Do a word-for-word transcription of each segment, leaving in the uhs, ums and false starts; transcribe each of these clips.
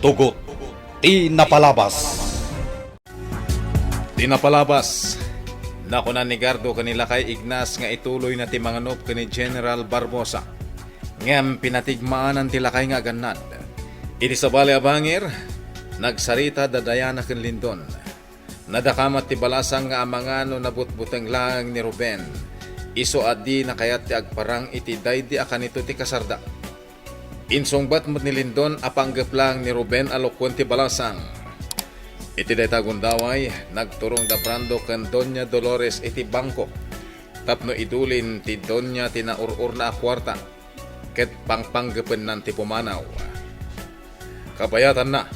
Tugot ti napalabas. Ti napalabas, nakuna ni Gardo ken ni Lakay Ignas nga ituloyna ti manganup ken ni General Barbosa. Ngem pinatigmaanan ti lakay nga agannad. Iti sabali a bangir, nagsarita da Diana ken Lindon. Nadakamat ti balasang nga amangan no nabutbuteng laeng ni Ruben, isu a dina kayat ti agparang iti daydi a kanito ti kasarda. Insungbat met ni Lindon a panggep laeng ni Ruben a lukon ti balasang. Iti dayta a gundaway, nagturong da Brando ken Doña Dolores iti bangko tapno idulin ti Doña ti naur-urna a kuarta ket pangpanggepennan ti pumanaw. Kabayatanna,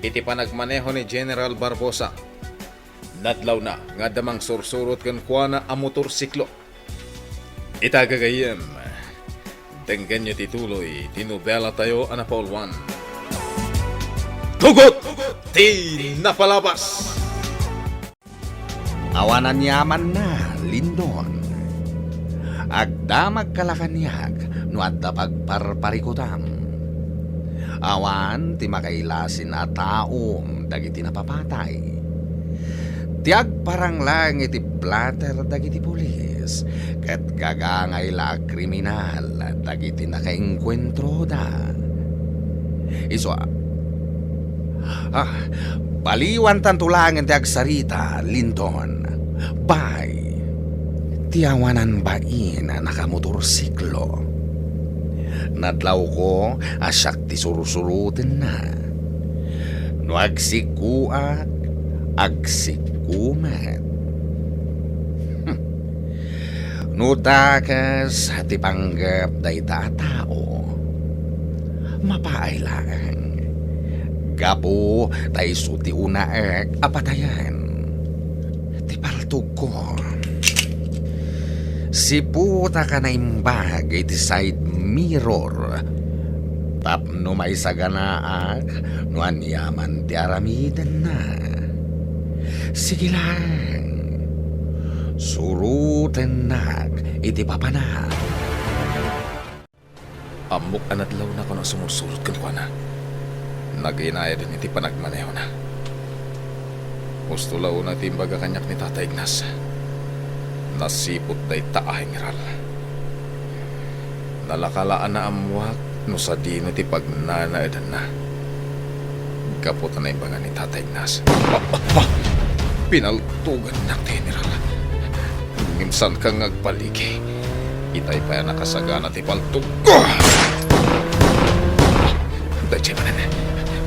iti panagmaneho ni General Barbosa, nadlawna nga adda mangsursurot kenkuana a motorsiklo. Ita gagayyem, denggenyo ti tuloy ti nobelatayo a napauluan. Tugot ti napalabas! Awan aniamanna, Lindon. Agdamagka la kaniak no adda pagparparikutam. Awan ti makailasin a taom dagiti napapatay. Ti agparang laeng iti blotter dagiti pulis, ket gagangay la a kriminal dagiti nakaengkuentroda. Isu a, ah, baliwantanto laengen ti agsarita, Lindon. Bay, ti awanan bain a nakamotorsiklo. Nadlawko a siak ti sursurotenna. No agsikkoak, agsikko met. Hmm. No dakes ti panggep dayta a tao, mapaay laeng. Gapu ta isu ti unaek a patayen. Ti paltogko. Siputak a naimbag iti side mirror tapno maisaganaak no aniaman ti aramidenna. Sige laeng, surotennak iti papanak. Ammok a nadlawna kano a sumursurot kenkuana. Naginayaden iti panagmanehona. Husto la unay ti imbaga kaniak ni Tata Ignas. Nasiput dayta a hengral. Nalaka la a naammoak no sadino ti pagnanaedanna. Gapu ta naimbaga ni Tata Ignas. Ah, ah, ah! Pinaltogannak ti General. Ngem saanka nga agbaligi. Itay pay a nakasagana ti paltogko. Daydiay manen,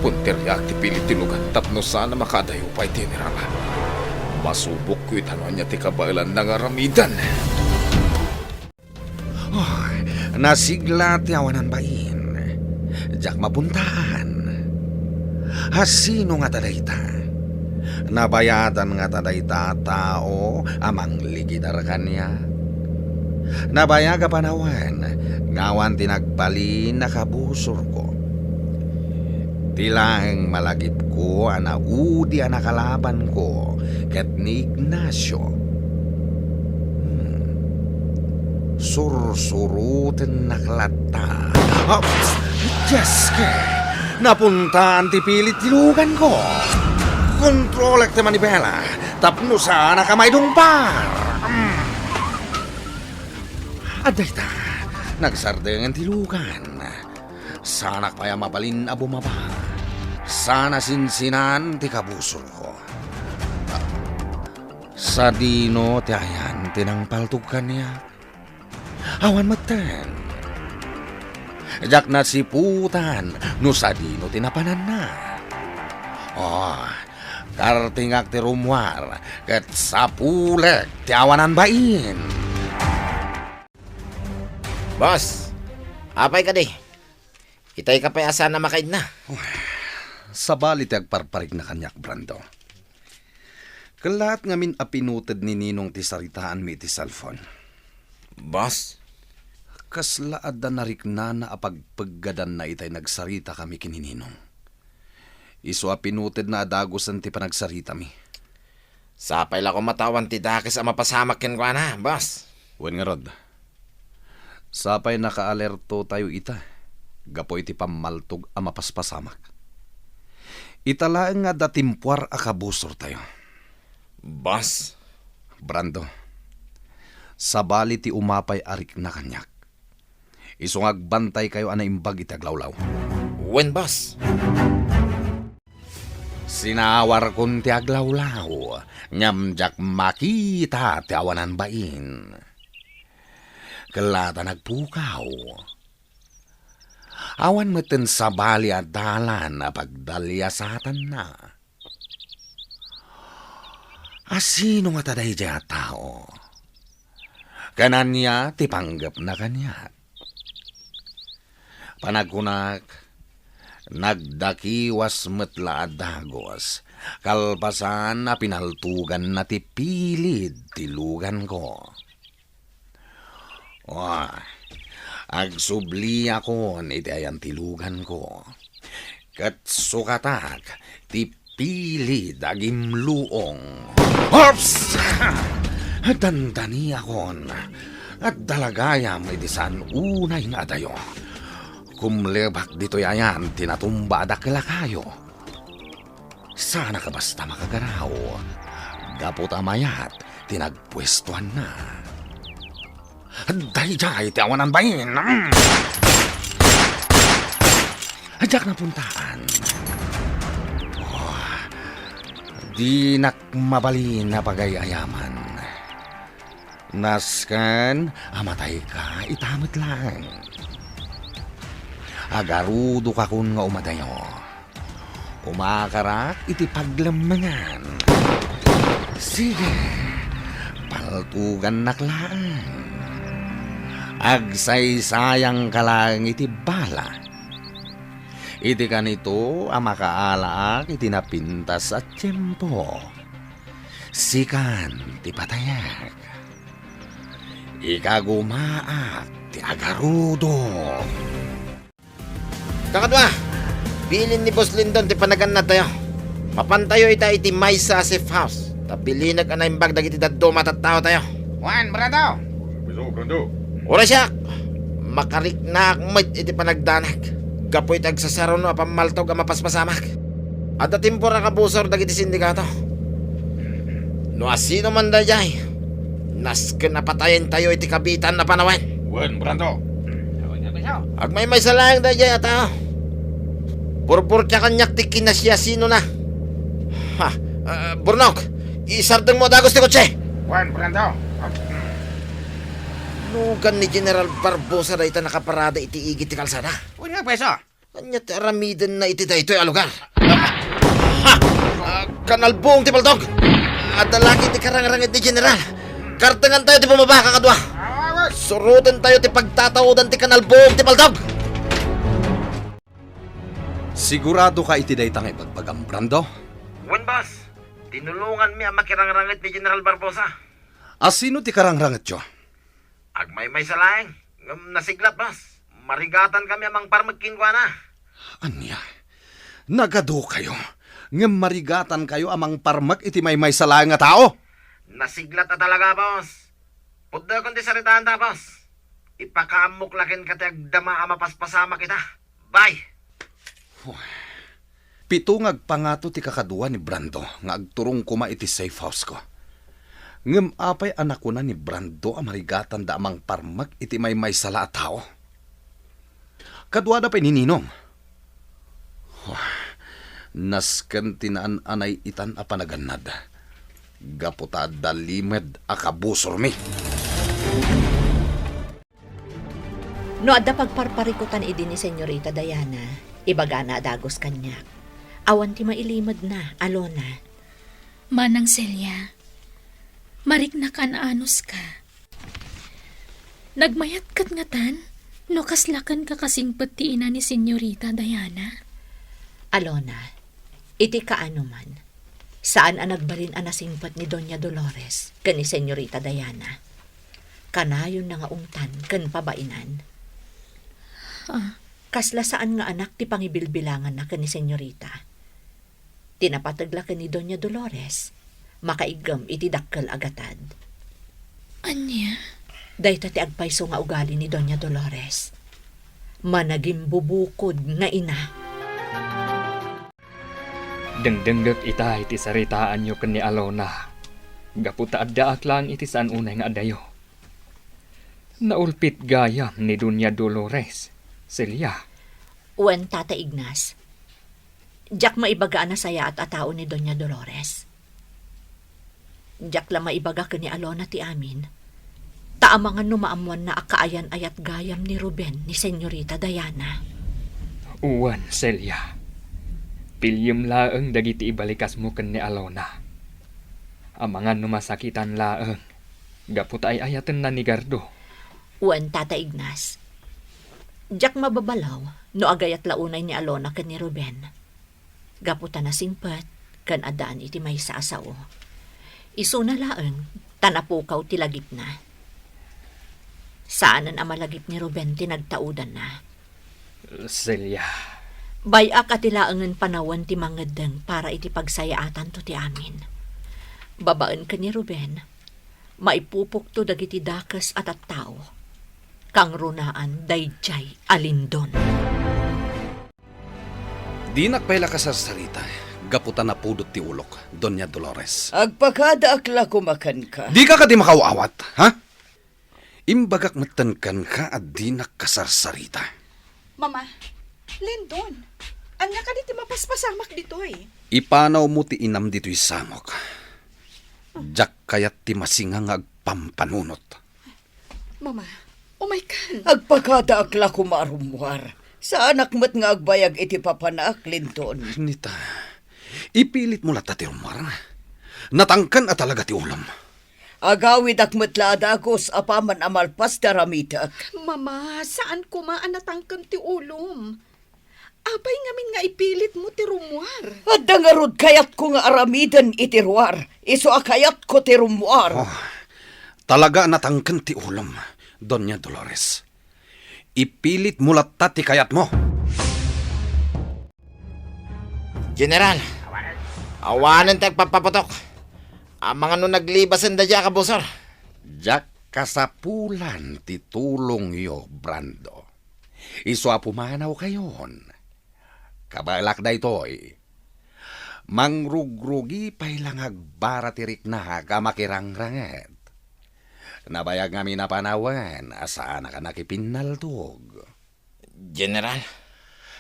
punteriak ti pilit ti lugan tapno saan a makaadayo pay ti General. Masubokko ita no ania ti kabaelanna nga aramiden. Oh, nasigla ti awanan bain. Diak mapuntaan. Asino ngata dayta? Nabayadan ngata dayta a tao a mangligidar kaniak? Nabayag a panawen nga awan ti nagbalin a kabusorko. Ti laeng malagipko a naudi a nakalabanko ket ni Ignacio. Hmm. Sursurotennak latta. Ah, Diyos ko! Napuntaan ti pilit ti luganko. Kontrolek ti manibela tapno saanak a maidungpar. Hmm. Adda ita, nagsardengen ti lugan. Saanak pay a mabalin a bumaba. Saan a sinsinan ti kabusorko. Sadino ti ayan ti nangpaltog kaniak? Awan metten. Diak nasiputan no sadino ti napananna. Oh, kartingak ti rummuar ket sapulek ti awanan bain. Boss, apay kadi? Itay ka pay a saan a makaidna. Sabali ti agparparigna kaniak, Brando. Kellaat ngamin a pinuted ni Ninong ti saritaanmi iti cellphone. Boss? Kasla adda nariknana a pagpeggadanna itay nagsarita kami ken ni Ninong. Isu a pinutedna a dagusen ti panagsaritami. Sapay la koma ta awan ti dakes a mapasamak kenkuana, boss. Wen ngarud, sapay nakaalertotayo ita gapu iti pammaltog a mapaspasamak. Ita laeng nga adda timpuar a kabusortayo. Boss. Brando, sabali ti umapay a rikna kaniak. Isu nga agbantaykayo a naimbag iti aglawlaw. Wen, boss. Sinawarkon ti aglawlaw, ngem diak makita ti awanan bain. Kella ta nagpukaw. Awan metten sabali a dalan a pagdaliasatanna. Asino ngata daydiay a tao? Ken ania ti panggepna kaniak? Panagkunak, nagdakiwas met la a dagus, kalpasan a pinaltuganna ti pilid ti luganko. Ah, agsubliakon iti ayan ti luganko. Ket sukatak ti pilid a gimluong. Ops! Dandaniakon. Adda la gayam iti saan unay nga adayo. Kumlebak ditoy ayan ti natumba a dakel a kayo. Saan a kabasta makagaraw, gapu ta mayat ti nagpuestuanna. Daydiay ti awanan bain. Mm. Diak napuntaan. Oh, dinak mabalin a pagay-ayaman. Nasken a matayka ita met laeng. Agarudokakon nga umadayo. Umakarak iti paglemmengan. Sige, paltugannak laeng. Agsaysayangka laeng iti bala. Iti kanito a makaalaak iti napintas a tiempo. Sikan ti patayek. Ikagumaak ti agarudo. Kakadua, bilin ni Boss Lindon ti panagannadtayo. Mapantayo ita iti maysa a safe house. Ta bilinek a naimbag dagiti dadduma a tattaotayo. Wen, Brando! Biso, Brando. Uray siak! Makariknaak met iti panagdanak. Gapu iti agsasaruno a pammaltog a mapaspasamak. Adda timpor a kabusor dagiti sindikato. No asino man daydiay, nasken a patayentayo iti kabiitan a panawen. Wen, Brando. Agmaymaysa laeng daydiay a tao. Burburtia kaniak ti kinasiasinona. Ha, ah, Burnok, isardengmo a dagus ti kotse. Wen, Brando. Lugan ni General Barbosa dayta nakaparada iti igid ti kalsada. Wen nga, Pweso. Ania ti aramidenna iti daytoy a lugar? Ha! Ah, kanalbuong ti paltog! Adda la ket ti karangrangit ni General. Kartengantayo ti bumaba, kakadua. Surotentayo ti pagtataodan ti kanalbuong ti paltog! Siguradoka iti dayta nga ibagbagam, Brando? Wen, boss. Tinulonganmi a makirangrangit ni General Barbosa. Asino ti karangrangetyo? Agmaymaysa laeng, ngem nasiglat, boss. Marigatankami a mangparmek kenkuana. Ania? Nagadukayo, ngem marigatankayo a mangparmek iti maymaysa laeng a tao? Nasiglat a talaga, boss. Pudnekon ti saritaanta, boss. Ipakaammok la kenka ti agdama a mapaspasamak ita. Bye! Pito nga agpangato ti kakadua ni Brando nga agturong koma iti safe house ko. Ngem apay a nakuna ni Brando a marigatanda a mangparmek iti maymaysa la a tao? Kaduada pay ni Ninong. Nasken ti naan-anay itan a panagannad. Gapu ta adda limed a kabusormi. No adda pagparparikutan idi ni Senyorita Diana, ibagana a dagus kaniak. Awan ti mailimedna, Alona. Manang Celia, mariknaka a naanuska. Nagmayat ket ngatan no kasla ken kakasingpet ti ina ni Senyorita Diana? Alona, iti kaanoman, saan a nagbalin a nasingpet ni Doña Dolores ken ni Senyorita Diana. Kanayonna nga ungtan ken pabainan. Ah. Kasla saan nga anak ti pangibilbilanganna ken ni Senyorita. Ti napateg la ken ni Doña Dolores, makaiggem iti dakkel a gatad. Ania? Dayta ti agpayso nga ugali ni Doña Dolores. Managimbubukod nga ina. Dengdengngek itay ti saritaanyo ken ni Alona. Gapu ta addaak laeng iti saan unay nga adayo. Naulpit gayam ni Doña Dolores, Celia. Wen, Tata Ignas. Diak maibaga a nasayaat a tao ni Doña Dolores. Diak la maibaga ken ni Alona ti amin. Ta amangan no maammoanna a kaayan-ayat gayam ni Ruben ni Senyorita Diana. Wen, Celia. Piliem laeng dagiti ibalikasmo ken ni Alona. Amangan no masakitan laeng gapu ta ay-ayatenna ni Gardo. Wen, Tata Ignas. Diak mababalaw no agayat la unay ni Alona ken ni Ruben. Gapu ta nasingpet ken addaan iti maysa a sao. Isuna laeng ta napukaw ti lagipna. Saanen a malagip ni Ruben ti nagtaudanna. Celia. Bay-ak a ti laengen panawen ti mangeddeng para iti pagsayaatanto ti amin. Babaen ken ni Ruben, maipupokto dagiti dakes a tattao. Kangrunaan daydiay a Lindon. Dinak pay la kasarsarita, gapu ta napudot ti ulok, Doña Dolores. Agpakadaak la koma kenka. Dika kadi makaw-awat, ha? Imbagak metten kenka a dinak kasarsarita. Mama, Lindon, ania kadi ti mapaspasamak ditoy? Ipanawmo ti inam ditoy sangok. Diak kayat ti masinga nga agpampanunot. Mama, umaykan. Agpakadaak la koma a rummuar. Saanak met nga agbayag iti papanak, Lindon. Nita, ipilitmo latta ti rummuar. Natangken a talaga ti ulom. Agawidak met la a dagus apaman a malpas ti aramidek. Mama, saan koma a natangken ti ulom. Apay ngamin nga ipilitmo ti rummuar? Adda ngarud kayatko nga aramiden iti ruar, isu a kayatko ti rummuar. Oh, talaga a natangken ti ulom, Doña Dolores. Ipilitmo latta ti kayatmo. General, awanen ti agpappaputok. Amangan no naglibasen daydiay a kabusor. Diak kasapulan ti tulongyo, Brando. Isu a pumanawkayon. Kabaelak daytoy. Mangrugrugi pay la nga agbara ti riknak a makirangranget. Nabayag ngamin a panawen a saanak a nakipinnaltog. General.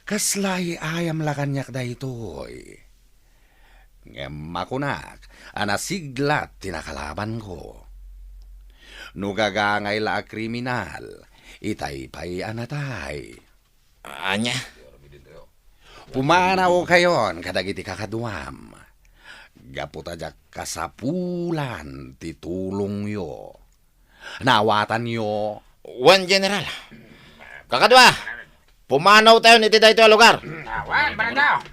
Kasla ay-ayam la kaniak daytoy. Ngem makunak a nasiglat ti nakalabanko. No gagangay la a kriminal, itay pay a natay. Ania? Pumanawkayon kadagiti kakaduam. Gapu ta diak kasapulan ti tulongyo. Naawatanyo? Wen, General. Kakadua, pumanawtayon iti daytoy a lugar. Awan, barangay.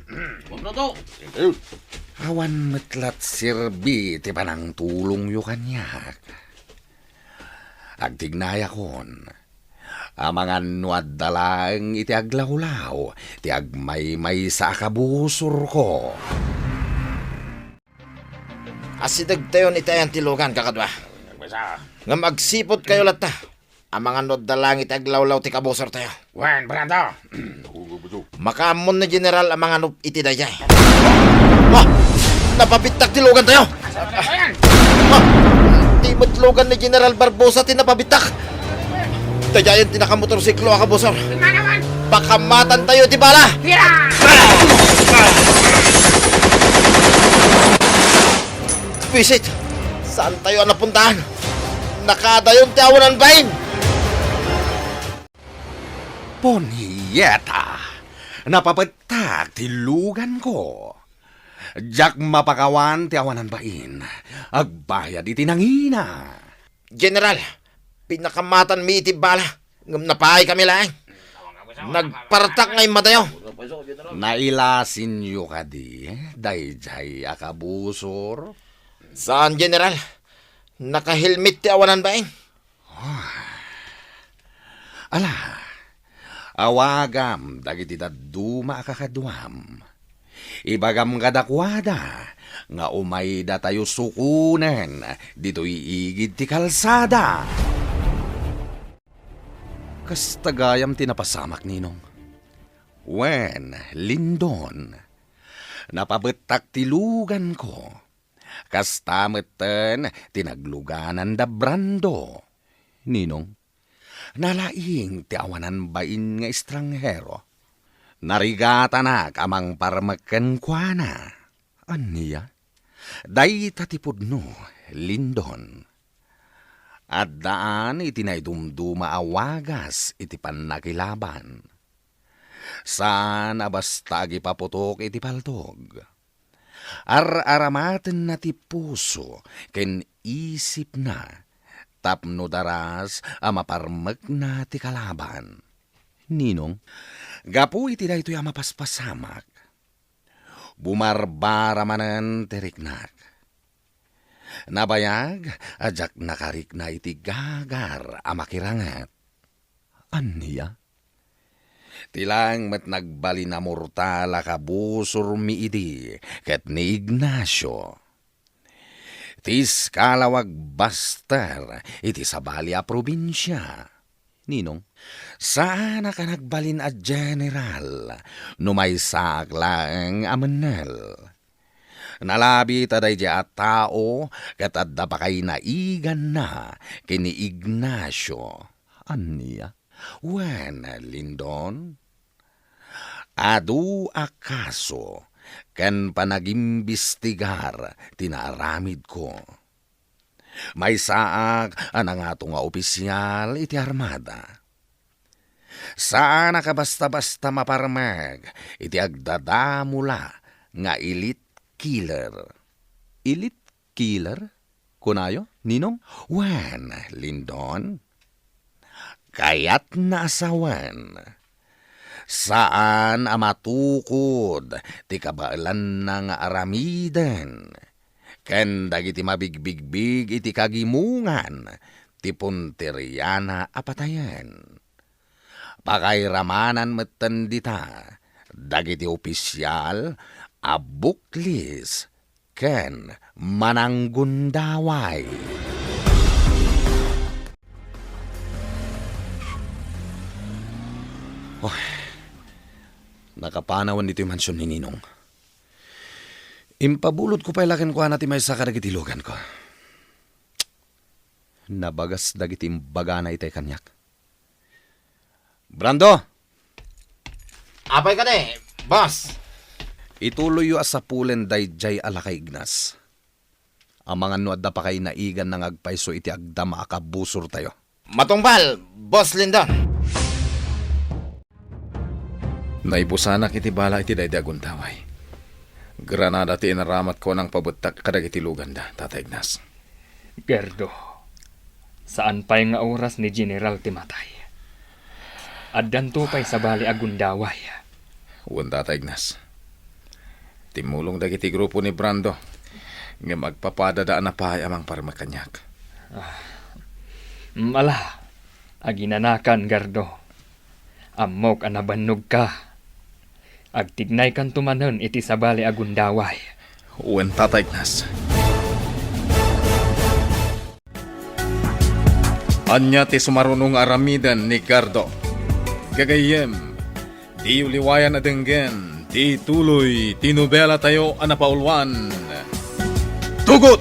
Awan met la serbi ti panangtulongyo kaniak. Agtignayakon, amangan no adda laeng iti aglawlaw ti agmaymaysa a kabusorko. Asidegtayon iti ayan ti lugan, kakadua. Ngem agsipudkayo latta. Amangan no adda laeng iti aglawlaw ti kabusortayo. Wen, Brando. Makaammon ni General amangan no iti daydiay. Ah! Napabittak ti lugantayo! Ah! Ti met lugan ni General Barbosa ti napabittak. Daydiayen ti nakamotorsiklo a kabusor. Pakamatantayo iti bala! Buisit! Saantayo a napuntaan? Nakadayon ti awanan bain! Punyeta! Napabettak ti luganko. Diak mapakawan ti awanan bain. Agbayad iti nangina. General, pinakamatanmi iti bala, ngem napaay kami laeng. Nagpartak nga immadayo. Nailasinyo kadi daydiay a kabusor? Saan, General. Nakahelmet ti awanan bain. Ah. Ala, awagam dagiti dadduma a kakaduam. Ibagam kadakuada nga umaydatayo sukonen ditoy igid ti kalsada. Kasta gayam ti napasamak, Ninong. Wen, Lindon. Napabettak ti luganko. Kasta metten ti nagluganan da Brando. Ninong, nalaing ti awanan bain nga estranghero. Narigatanak a mangparmek kenkuana. Ania? Dayta ti pudno, Lindon. Addaan iti naidumduma a wagas iti pannakilaban. Saan a basta agipaputok iti paltog. Ar-aramatenna ti puso ken isipna tapno daras a maparmekna ti kalaban. Ninong, gapu iti daytoy a mapaspasamak, bumarbara manen ti riknak. Nabayag a diak nakarikna iti gagar a makiranget. Ania? Ti laeng met nagbalin a mortal a kabusormi idi ket ni Ignacio. Ti eskala a agbaster iti sabali a probinsia. Ninong, saanak a nagbalin a general no maysaak laeng a mennel. Nalabit a daydiay a tao ket adda pakaynaiganna ken ni Ignacio. Ania? Wen, Lindon, adu a kaso ken panagimbistigar ti naaramidko. Maysaak a nangato nga opisial iti armada. Saanak a basta-basta maparmek iti agdadamula nga elite killer. Elite killer? Kunayo, Ninong? Wen, Lindon. Kayatna a sawen. Saan a matukod ti kabaelanna nga aramiden ken dagiti mabigbigbig iti kagimongan ti punteriana a patayen. Pakairamanan metten dita dagiti opisial a buklis ken mananggundaway. Oh, nakapanawan ditoy mansion ni Ninong. Impabulodko pay la kenkuana ti maysa kadagiti luganko. Nabagas dagiti imbagana itay kaniak. Brando! Apay kadi, boss? Ituloyyo a sapulen daydiay a laka Ignas. Amangan no adda pakaynaiganna nga agpayso iti agdama a kabusortayo. Matungpal, Boss Lindon. Naibusanak iti bala iti daydi a gundaway. Granada ti inaramatko a nangpabettak kadagiti luganda, Tata Ignas. Gerdo, saan pay nga oras ni General ti matay. Addanto pay sabali a gundaway. Wen, Tata Ignas. Timmulong dagiti grupo ni Brando, ngem agpapadada a napay a mangparmek kaniak. Ah, mm, ala, aginanakan, Gerdo. Ammok a nabannogka. Agtignaykanto manen iti sabali a gundaway. Wen, Tata Ignas. Ania ti sumaruno nga aramiden ni Gardo? Gagayyem, diyo liwayan a denggen ti tuloy ti nobelatayo a napauluan, Tugot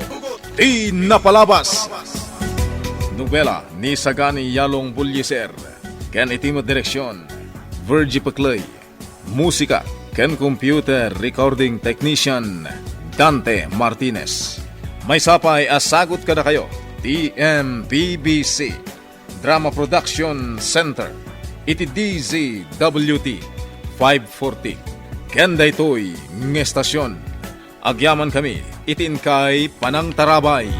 ti Napalabas. Nobela ni Sagani Yalong Bullieser ken iti met direksion, Virgie Pecley. Musika ken computer recording technician, Dante Martinez. Maysa pay a sagut kadakayo ti M P B C Drama Production Center iti D Z W T five forty. Ken daytoy nga estasion, agyamankami iti inkay panangtarabay.